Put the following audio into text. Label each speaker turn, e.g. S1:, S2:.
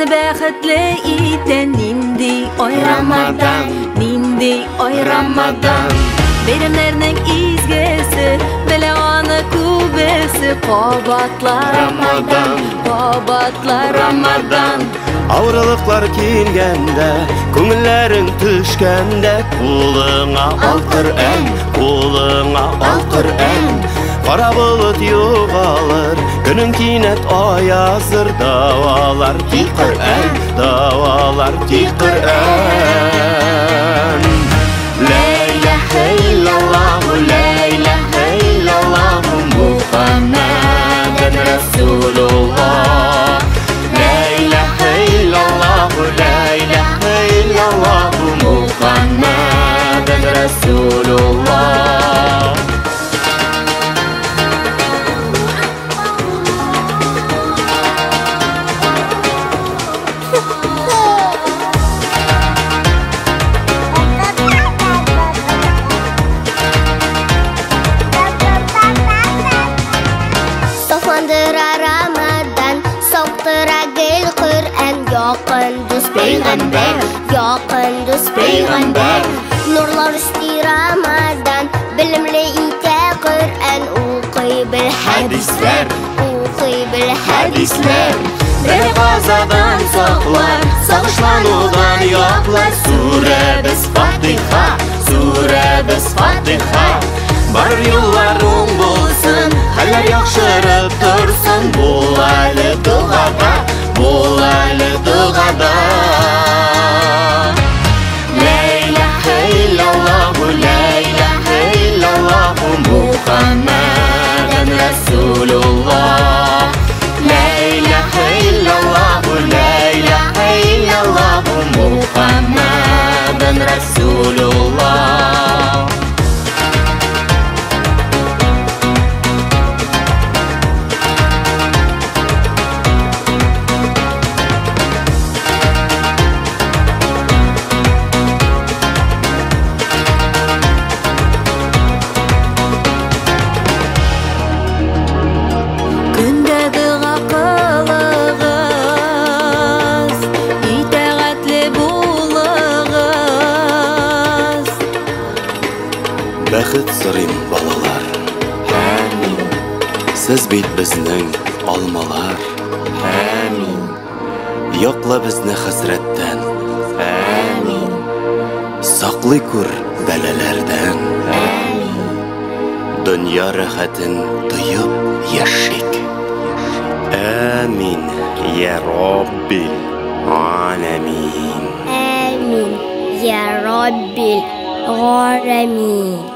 S1: Бәхетле итә нинди ай Рамадан, нинди ай Рамадан. Бәйрәмнәрнең изгесе, белә аны күбесе. Кабатла Рамадан, кабатла Рамадан.
S2: Авырлыклар килгәндә, күңелләрең төшкәндә, кулыңа ал Коръән, кулыңа ал Коръән. Кара болыт югалыр, көнең кинәт аязыр, давалар тик Коръән, давалар тик Коръән. Ла илаһа иллаллаһ, ла илаһа иллаллаһ, Мухаммадан Расулуллаһ. Ла илаһа иллаллаһ, ла илаһа иллаллаһ, Мухаммадан Расулуллаһ.
S3: Peygamber, yakın dost peygamber. Nurlar üstü Ramazan, bilimli ite Kur'an. Укый бел
S2: хәдисләр,
S3: укый бел
S2: хәдисләр. Бер газадан саклар, сагышланудан яклар. Сүрәбез Фатиха, сүрәбез Фатиха. Бар юллар уң булсын, хәлләр яхшырып торсын. Бул әле догада, бул әле догада. Ла илаһа иллаллаһ, ла илаһа иллаллаһ, Мухаммадан Расулуллаһ. Ла илаһа иллаллаһ, ла илаһа иллаллаһ, Мухаммадан Расулуллаһ. Бәхет сорыйм, балалар. Амин. Сез бит безнең алмалар. Амин. Якла безне хәсрәттән. Амин. Саклый күр бәлаләрдән. Амин. Дөнья рәхәтен тоеп яшик. Амин. Я Раббил аламин.
S3: Амин. Я Раббил аламин.